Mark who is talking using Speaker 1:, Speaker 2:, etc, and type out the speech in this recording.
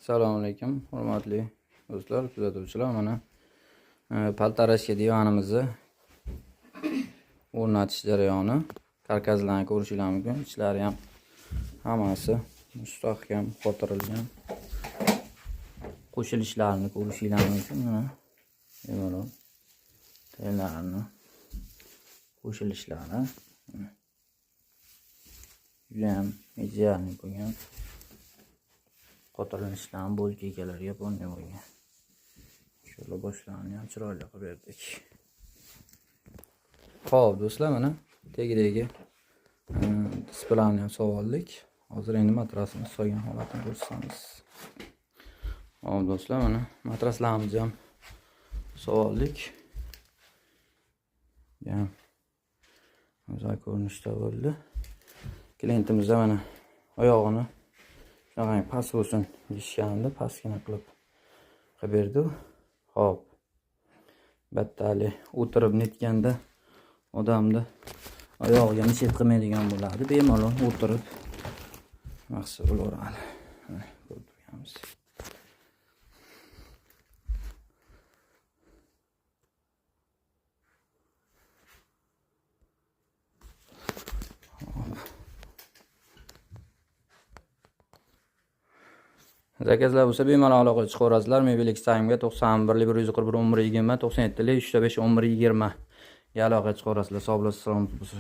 Speaker 1: Assalomu alaykum, hurmatli do'stlar, kuzatuvchilar. Mana paltarashka divanimizni o'rnatish jarayoni. Karkaslarni ko'rishingiz mumkin. Ichlari ham hammasi mustahkam qotirilgan. Qo'shilishlarini ko'rishingiz mumkin. Mana bemalol tellarni qo'shilishlari juda ham idealniy bo'lgan. Qotirilishlarni bo'lkalarga polniy bo'lgan. Shular boshlarini ham chiroyli qilib berdik. Xo'p, do'stlar, mana tagidagi displayni ham solib oldik. Hozir endi matrasimiz solgan holatini ko'rsatamiz. Xo'p, do'stlar, mana matraslarimizni ham solib oldik. Ham go'zal ko'rinishda bo'ldi. Klientimiz mana oyog'ini shunaqangi past bo'lsin deyishgandi, pastgina qilib berdi. Xo'p. Bittali o'tirib netganda odamni oyog'iga mishet qilmaydigan bo'ladi. Bemalol o'tirib maqsad bo'laveradi. Mana ko'rib turganmiz. Zakazlar bo'lsa bemalol aloqaga chiqaverasizlar. Mebel X-Time'ga 91 141 11 20 97 3 5 11 20 ga aloqaga chiqaverasizlar. Sog' bo'lasiz, salomat bo'lasiz.